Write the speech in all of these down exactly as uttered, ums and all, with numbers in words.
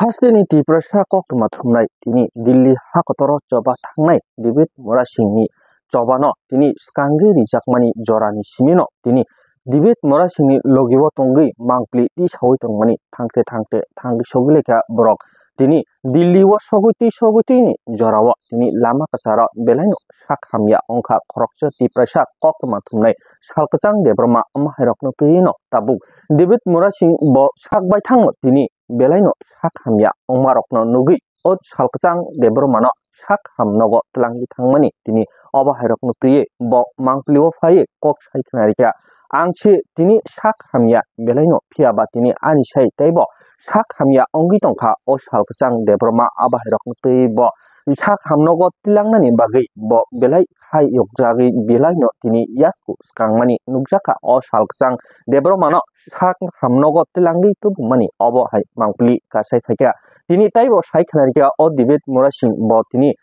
Hasteni Tiprasa koktwma thumnai tini Delhi hakotoro choba thangnai David Murasingni chobano tini swkangwi rijakmani jorani simino tini David Murasingni logio tongwi mangpli tisaui tongmani thangte thangte thangwi sogwi lekha borok. Tini Delhi o sogwi twi sogwi twini jorao tini lama kwcharo belaino sak hamya wngkha khoroksa Tiprasa koktwma thumnai sal kwchang Debbarma omo hairokno twino tabuk David Murasing bo sak baithangno tini belaino sak hamya wngmarokno nugwi o sal kwchang Debbarmano sak ham nogo twlangwi thangmani tini obo hairokno twiwi bo mangpilio phaiwi kok sai khna rikha. Ang se tini sak hamya belaino, phiya ba tini ani sai teibo sak hamya wngwi tongkha. O sal kwchang Debbarma obo hairokno twiwi bo sak ham nogo twilangnani bagwi bo belai hai yokjagwi belaino tini yasku swkangmani nukjakha. O sal kwchang Debbarmano sak ham nogo twlangwi tubumani obo hai mangpili kasai phaikha. Tini taibo sai khna rikha o David Murasing bo tini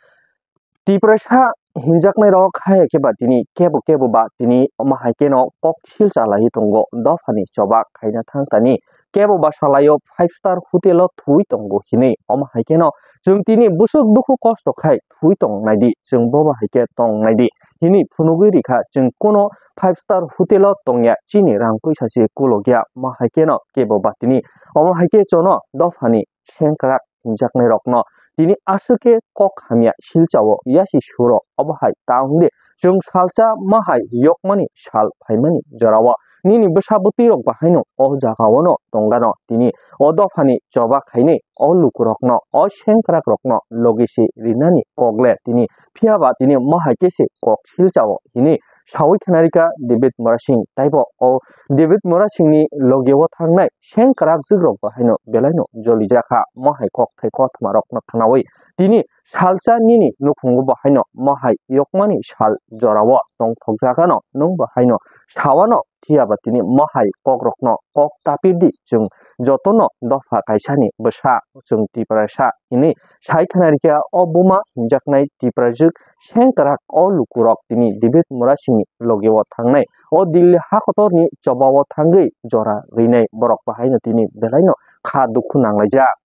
Tiprasa hinjaknai rok hai khe ba tini kebo kebo ba tini omo hai kheno kok sil chalai tongo dophani choba khaina thang tani. Kebo ba salaio five star hotel o thwi tongo hinwi omo hai kheno chwng tini bwswk dukhu kosto khai thwi tong naidi, chwng bobo hai khe tong naidi hinwi phunugwi rikha. Chwng kuno five star hotel o tongya, chini rang puisa se kulokya, omo hai kheno kebo ba tini omo hai khe chono dophani sengkrak hinjaknai rokno tini aswk khe kok hamya silchao yasi suro. Obo hai ta wngde chwng salsa ma hai yokmani sal phaimani jorao nini bwsa bwtwi rok bahaino o jagao no tongano tini o dophani choba khainai o lukurokno, o sengkrak rokno logi se rinani kokle tini, phiya ba tini ma hai khe se kok silchao hinwi saui khna rikha David Murasing. Taibo o David Murasingni logio thangnai sengkrak jwkrok bo haino belaino jolijakha. Mo hai kokthai kothoma rokno khnaui tini salsa nini nukhungo bo haino mo hai yokmani sal jorao tongthokjakano nwng bo haino sawano, phiya ba tini mo hai kokrokno kok tapirdi, chwng jotono dopha kaisani bwsa, chwng Tiprasa hinwi sai khna rikha. O buma hinjaknai Tiprajwk sengkrak o lukurok tini David Murasingni logio thangnai o Delhi hakotorni chobao thangwi jora rinai borok bahaino tini belaino kha dukhu nanglaijak.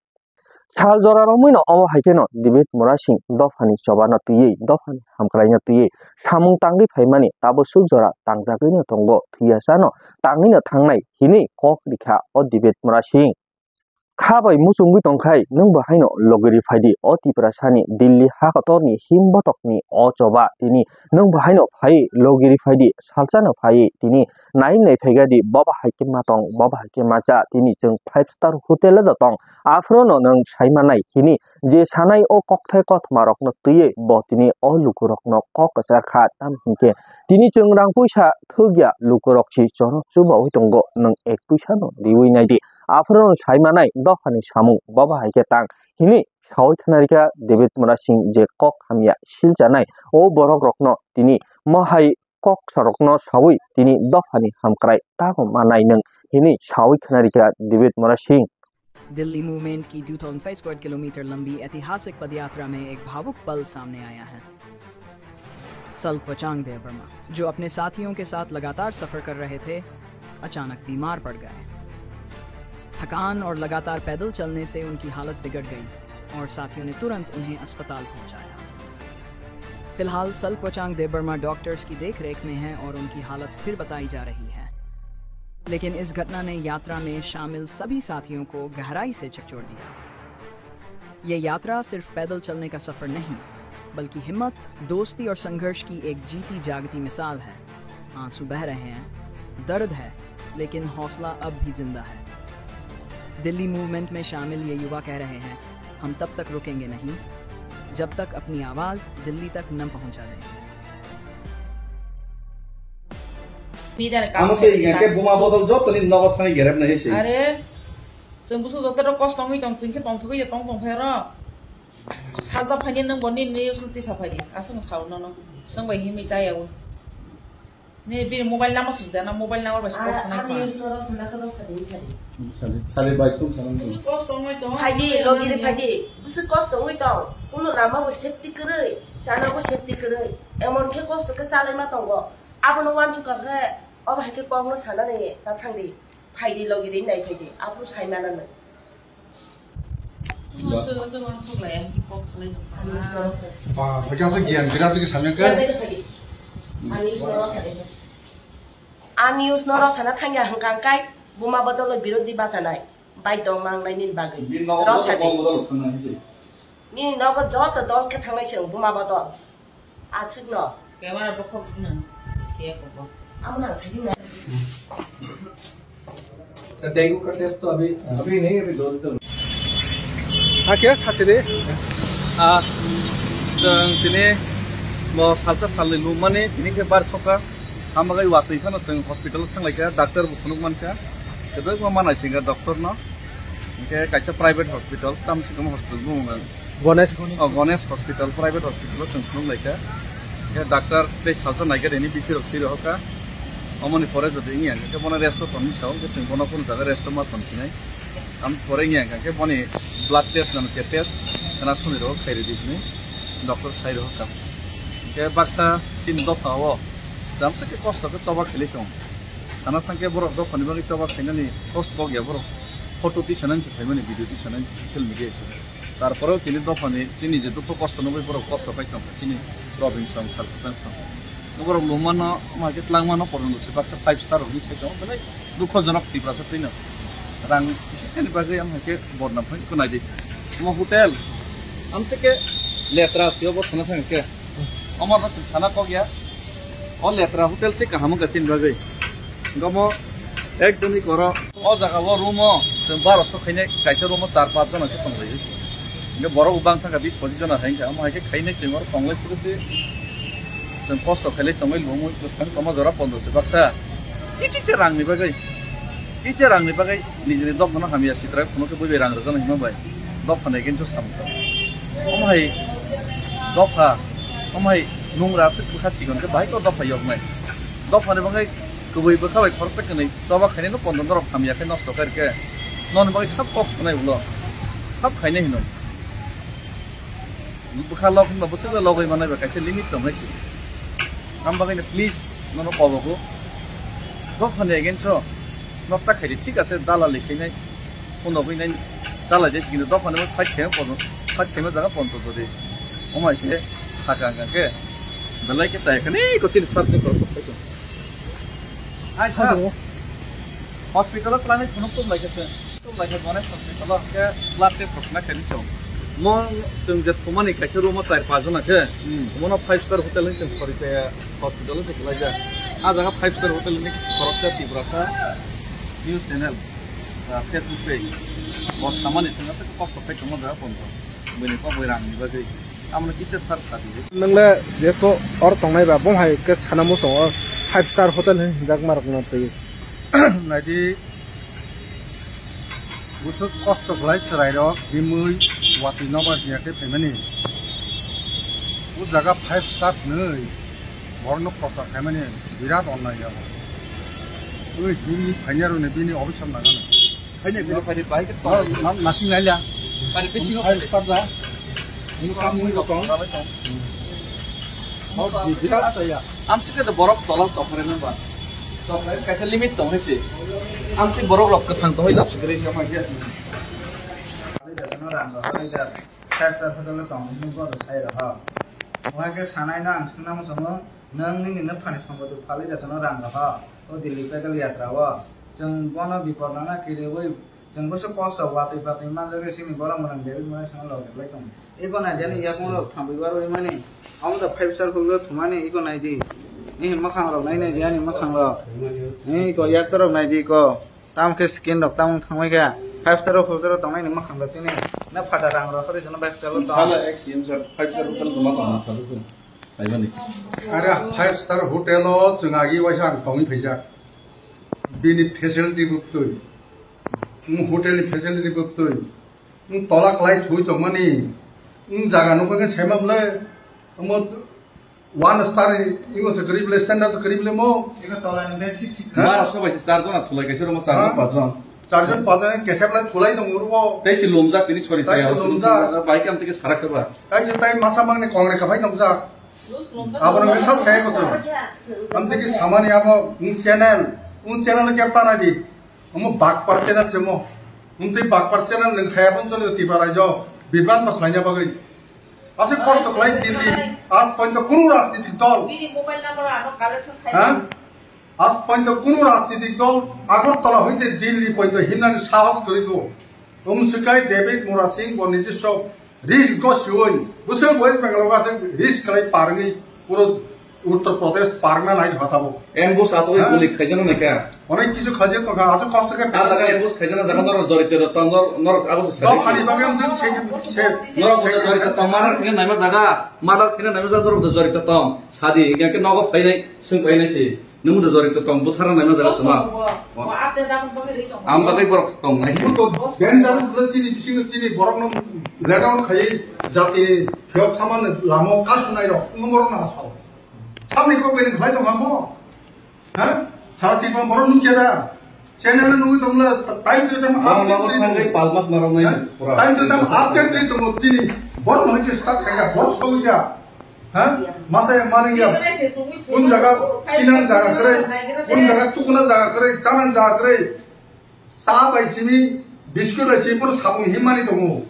Sal jora romwino omo hai kheno David Murasing dophani chobano twiwi, dophani hamkraino twiwi samung tangwi phaimani tabuk swk jora tangjagwino tongo, thwiyasano tangwino thangnai hinwi kok rikha o David Murasing. Kha bai muchungwi tongkhai nwng bo haino logiri phaidi o Tiprasani Delhi hakotorni him botokni o choba tini nwng bo haino phai logiri phaidi salsano phai tini nai nai phaigadi bobo hai khe ma tong, bobo hai khe ma cha, tini chwng five star hotel o tong, aphuru no nwng sai manai hini je sanai o kokthai kothoma rokno twiwi bo tini o lukurokno kok kwchar kha, tamo hinkhe tini chwng rang puisa thwkya lukurok si chono chubaui tongo, nwng ek puisa no riui naidi. Aphuru no sai manai dophani samung bobo hai khe tang hini saui khna rikha David Murasing je kok hamya silchanai o borok rokno tini mo hai kok sarokno saui tini dophani hamkrai tamo manai nwng hini saui khna rikha David Murasing. Delhi movement की दो सौ अट्ठाईस square kilometre लंबी ऐतिहासिक पदयात्रा में एक भावुक पल सामने आया है। सल्प वचांग देवबर्मा, जो अपने साथियों के साथ लगातार सफर कर रहे थे, अचानक बीमार पड़ गए। थकान और लगातार पैदल चलने से उनकी हालत बिगड़ गई और साथियों ने तुरंत उन्हें अस्पताल पहुंचाया। फिलहाल सल्प वचांग देवबर्मा डॉक्टर्स की देखरेख में हैं और उनकी हालत स्थिर बताई जा रही है। लेकिन इस घटना ने यात्रा में शामिल सभी साथियों को गहराई से झकझोर दिया। ये यात्रा सिर्फ पैदल चलने का सफर नहीं, बल्कि हिम्मत, दोस्ती और संघर्ष की एक जीती जागती मिसाल है। आंसू बह रहे हैं, दर्द है, लेकिन हौसला अब भी जिंदा है। दिल्ली मूवमेंट में शामिल ये युवा कह रहे हैं, हम तब तक रुकेंगे नहीं, जब तक अपनी आवाज दिल्ली तक न पहुंचा दें। Amo tei hingkha khe buma bodol joto ni nogo thani gerep nai se. Are, chwng busu joto rok kosto wngwi tong, chwng khe tong thugwi tong tong phai ro. Salsa phaini nwng bo nini usul tisa phaidi. Aswk sao nono. Swng bai himwi chaya wi. Nini bini mobile number sing dana, mobile number bai sing swnai kha. Sali, sali bai kum sanang. Busu kosto wngwi tong. Phaidi, logi ri phaidi. Busu kosto wngwi tong. Kuno lama bo safety kwrwi, chana bo safety kwrwi. Emon khe kosto khe chalai ma tongo. Abono wansukha khe, obo hai khe kokno sana nai ta thangdi. Phaidi logi ri nai phaidi. Aphuru sai mana nai. Ba, hwnkhe aswk giyan birat khe samya khe. A news no rw sana thangya hwnkha hwnkhe buma bodol birodhi bachanai bai tong mangnai nini bagwi. Bini nogo joto dol bodol thangna hinwi. Nini nogo joto dol khe thangnai se buma bodol. Aswk no. Camera bokhok no siya koko. Amo nang sajing na. Sir, dengue का टेस्ट तो अभी, अभी नहीं, अभी दो दिन। Ah, khe sasi de? Ah, chwng tini bo salsa salni lum mani tini khe bar sokha. Hambagai watwi phano chwng hospital thanglaikha, doctor bo phunuk mankha. Kwbangma ma naisingkha doctor no. Hinkhe kaisa private hospital, Tamsikam hospital bumung. Ganesh. Oh, Ganesh Hospital, private hospital o chwng phunuk laikha. Hinkhe doctor tei salsa naikha reni bithi rok swi rohorkha. Omoni pore jodi wngya hinkhe bono rest o tonwi sao, hinkhe chwng bono kunu jaga rest o ma tonsinai. Am pore wngya hinkhe boni blood test nang khe test khna soni rohor khai ridi hinwi doctor sai rohorkha. Hinkhe baksa chini dopha o jamsa khe kosto khe choba khailai tong. Sana thangkhe borok dophani bagwi choba khainani kos kok ya borok. Photo tisanani se phaimani, video tisanani se social media se. Tarpore o tini dophani chini je dukhu kosto nugwi borok kosto khai tongkha chini Robin song, Sarpasang song. Borok lungmano, omo hai khe tlangmano porjonto se baksa five star rokni sai tongo, belai dukhojonok Tiprasa twino. Rang isi sani bagwi omo hai khe bodnam khai kunai di. Omo hotel, amse khe letra se obo thana thang khe. Omo no twi sana kok ya. O letra hotel se kaham wngkha chini bagwi. Hinkhe omo ekdom hi koro. O jaga o room o chwng baro so khainai kaisa room o char panch jona khe tonglaio. Hinkhe borok bo bang thangkha bis pochis jona hai wngkha. Omo hai khe khainai chwng oro tonglai sibose chwng kosto khailai tongwi lungwi bwskang tongma jora pondro se baksa. Kiching se rangni bagwi. Kisa rangni bagwi nijini dophano hamya sitra phunukhe bui bai rang rwjaknai hima bai dophani against o samung tang. Omo hai dopha, omo hai nungra aswk bwkha chikon khe bahai khe o dopha yoknai. Dophani bagwi kwbwi bwkha bai khoroksa kwnwi choba khainai no pondro norok hamya khe nosto khairokhe noni bagwi sab kok sanai ulo sab khainai hino. Bwkha log wngba bwswk logwi manai ba kaisa limit tong hai se. Am bagwi no please nono kobogo. Dophani against o nok ta khaidi thik ase dalali khainai. Uno hwinai chalai de kintu dophani fight khaima pono fight khaima jaga ponto jodi. Omai khe saka hwnkha khe belai khe tai khani ko chini sat ni korok phai tong. Hai sir. Hello. Hospital o twlanai phunuk tum lai khe se. Tum lai khe Ganesh hospital o hwnkhe blood test rok khlai khe ni chwng. Mo chwng je thumani kaisa room o char panch jona khe. Hmm. Mono five star hotel ni chwng khori khe hospital o se kwlai jak. A jaga five star hotel ni khoroksa Tiprasa news channel, ah, Facebook page. Bo samani chwng aswk kosto khai tongma jaga ponto. Bini kok bai rang ni bagwi. Amno kisa sar sadi. Nwngle jeto or tongnai ba, bom hai ke sana muchung o five star hotel hinjak ma rok no twi. Naidi, busuk kosto khlai chwrai rok, bimui, watwi nobar biya khe phaimani. O jaga five star hwnwi borokno prochar khaimani birat onnai ya. Oi, bini phainai rokni bini obisam nangani. Phainai bini phainai bahai khe tong. Na, nasing nai liya. Phainai bisingo five star ja. Ini kamu ini tong. Tong. Hok, di, di, saya. Amsike de borok tolak tokre nang ba. Tokre kaisa limit tong se. Amtwi borok rok kwthang tongwi lap sikre se ma khe. Rang rok, rang rok. Sir, sir, hotel o tong, nung bodo sai rok. Wahai khe sanai no ang sungna muchungo, nwng nini nwphani somboti phalwi da chwngno rang rok. O Delhi pedal yatra o. Chwng bono bipor nangna kiriwi, chwng bwswk kosto watwi patwi manjagwi chini borok mwnang David Moyes no loge lai tongo. Eko nai di ani yakung rok thambwi barwi mani. Omo da five star hotel o thumani eko nai di. Ni mwkhang rok nai nai di ani mwkhang rok. Ni eko yaktor rok nai di eko. Tamo khe skin rok tamo thangwi khe five star hotel o tongnai ni mwkhang da chini. Na phata rang rok hori jono five star o tong. Sala ek C M sir, five star hotel tongma tongma sala chwng. Saimani. Ara five star hotel o chwng agi waisa ang tongwi phaijak. Bini facility buktwi. Hotel ni facility buktwi. Nwng tola kwlai thwi tongmani, nwng jaga nukha khe saimanle, omo one star ni, imo se kwrwi bwle, standard se kwrwi bwle mo. Eko tola ni bed sheet sheet. Bara sobai se char jona thulai kaisa room o char jon, ha? Pach jon. Char jon, pach jon, kesep lai thulai tongo oro. Tei se lumjak tini sori chaya. Tai se lumjak. Bai kam tike sarak khe ba. Tai se tai masa mangni kongre kaphai tongjak. Abono wngsa saya kotor. Am tike samani abo, nwng channel, nwng channel no kep ta nai di. Omo bakpar channel se mo. Nwng tei bakpar channel nwng khaya pon choli Tripura rajyo. Bibranto khlaina bagwi. Aswk kosto khlai Delhi, aaj porjonto kunu rajnitik dol. Bini mobile number ano collection khai. Ha? Aaj porjonto kunu rajnitik dol Agartala hoite Delhi porjonto himnani sahos kwrwi kho. Umswkai David Murasing bo nijiswa risk go siwi. Bwswk West Bengal o aswk risk khlai parwi puro Uttar Pradesh parna nai hota bo. Ambush aswk Ha? Guli khaijana naikha. Onek kisu khaijak tongkha, aswk kosto khe Ah, jaga ambush khaijana jaga norok jorito tong, nor-, norok abo se Dok sadi. Ani bagwi ang se se, se, Norok se, bodo jorito tong, murder khina naima jaga, murder khina naima jaga norok bodo jorito tong. Sadi, hingke nogo phainai, swng phainai si. Nwng bodo jorito tong, buthara naima jaga suma. Ang bagwi borok tong nai si. Dangerous le sini, bising sini, borok no let down khai, jati phiyok saman lamo kasu nai rok, ngomor na asal. Samni ko bini khlai tong amo. Ha? Sara Tripura borok nukya da? Channel nugwi tongla, time to time Borok update nogo thangwi pal mas marok nai pura. Time to time update twi tongo tini. Borok no je start khaika, borok sogya. Ha? Masa ya mani ya. Kun jaga, kinan jaga kre, kun jaga tukuna jaga kre, chanan jaga kre. Cha bai simi, biscuit bai simi, bono sabung himani tongo.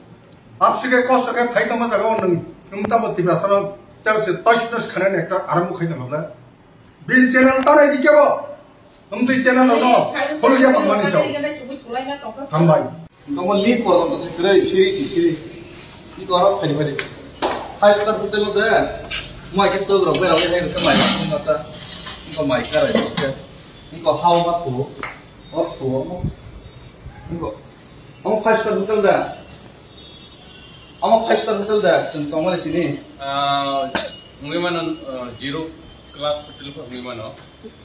Absike kosto khe phai tongma jaga o nwng, nwng tamo Tiprasa no, tamo se tosh tosh khanani ekta arambo khai tongma bla. Bini channel ta nai di kebo. Nwng twi channel no, no, follow ya tongmani chao. Hambai. Tongma lip korom to se kre, siri si siri. Ni korom phai phai. Hai ta hotel de. Mai ke to ro, bai ro, hai ke mai, mai masa. Ni ko mai ka rai, ke. Ni ko hao ma thu. Omo, omo, omo five star hotel da? Omo five star hotel da? Chwng tongmani tini? Ah, wngwi mano, ah, zero class hotel khe wngwi mano.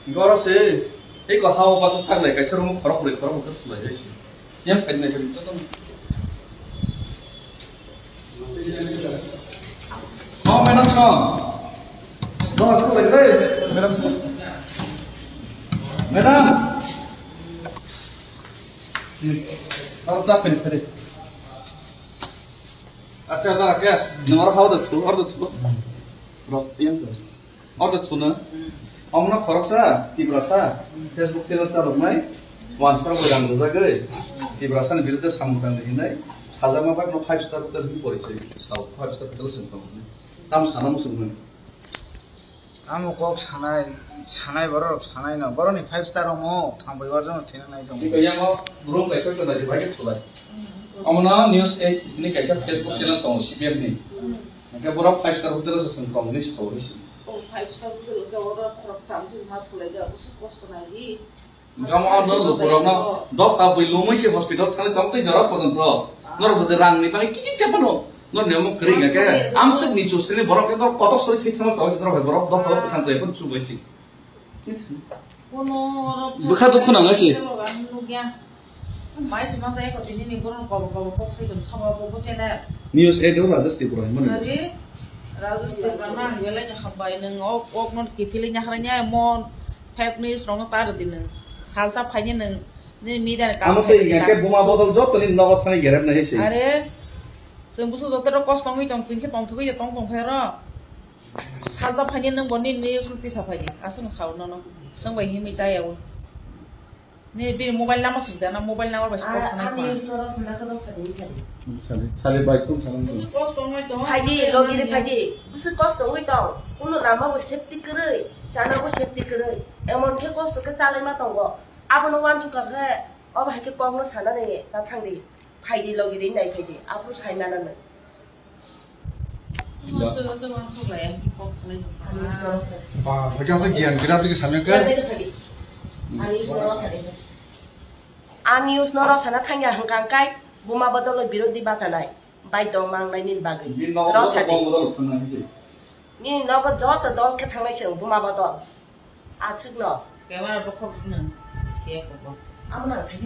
Goro se, eko hao basa saklai kaisa room khorok brwi khorok hwnkhe thulai hai se. Yang phaini nai phai joto. Oh, madam song. Dor, dor, lagi deh. Madam song. Madam. Hmm. Harus siapa nih tadi? Acha, acha, Rakesh. Nang orang hao dah tu, orang dah tu. Rok tiang tu. Ortho chuna. Omno khoroksa, Tiprasa, Facebook channel chaloknai, wansar bo rang rwjagwi, Tiprasani biruddhe samung tangwi hinwi, sajakma bagno five star hotel hinwi porichoi sao, five star hotel se wng tongmani. Tamo sana muchungmani. Tamo kok sanai, sanai borok sanai no, borokni five star omo, thangbai warjano thina nai tongo. Tiko yango room kaisa to nai bai thulai. Omono News eight ni kaisa Facebook channel tongo, C P M ni. Hingke borok five star hotel se chwng tongmani sao hinwi sini. Oh, five star hotel hwnkhe oro khoroktham khe ma thulaijak, bwswk kosto nai di. Hingke omo ano lukurokno dopha bui lomwi se hospital thangwi tong tei jora porjonto. Norok jodi rangni bagwi kiching cha phano, norni omo kwrwi hingke amswkni chusrini borok khe norok kotor sori thwi thangma saui se norok hai borok dopha o kwthang twi phano chubai se. Bwkha dukhu nang se. Mai se masa eko tini ni borok kobo kobo kok sai tong sama bo bo channel. News eight o Rajesh Tripura himani. Ari Rajesh Tripura na hwelai ni hambai nwng ok ok non kipili nyakra nya mon five news rong tar di nwng. Salsa phaini nwng ni media ni Amo kam tei khai ya ke ta. Buma bodol joto ni nogo thani gerep na hisi. Are chwng busu joto ro kos tongwi tong chwng khe tong thugwi tong tong phai ro. Salsa phaini nwng bo nini news no tisa phaidi. Aswk no sao nono. Swng bai himwi cha yaui. Nini bini mobile number sidi, ana mobile number bai Ah, kok sanai ani kha. Use no rosna khe rosadi sadi. Sali, sali bai kum sanang. Busu kos tongwi tong. Phaidi, logi de phaidi. Busu kos tongwi tong. Uno lama bo safety kwrwi, chana bo safety kwrwi. Emon khe kos to khe chalai ma tongo. Abono wansukha khe, obo hai khe kok no sanani ta thangdi. Phaidi logi de nai phaidi. Aphuru sai mana nang. Ba, hwnkhe aswk giyan gira twi samya khe. Ani use no rosana thangya hwnkha kai buma bodolo birodhi bachanai bai dong mangnai nini bagwi. Rosadi. Nini nogo joto dol khe thangnai se buma bodol. Aswk no. Camera bokhok no siya koko. Amo nang sai.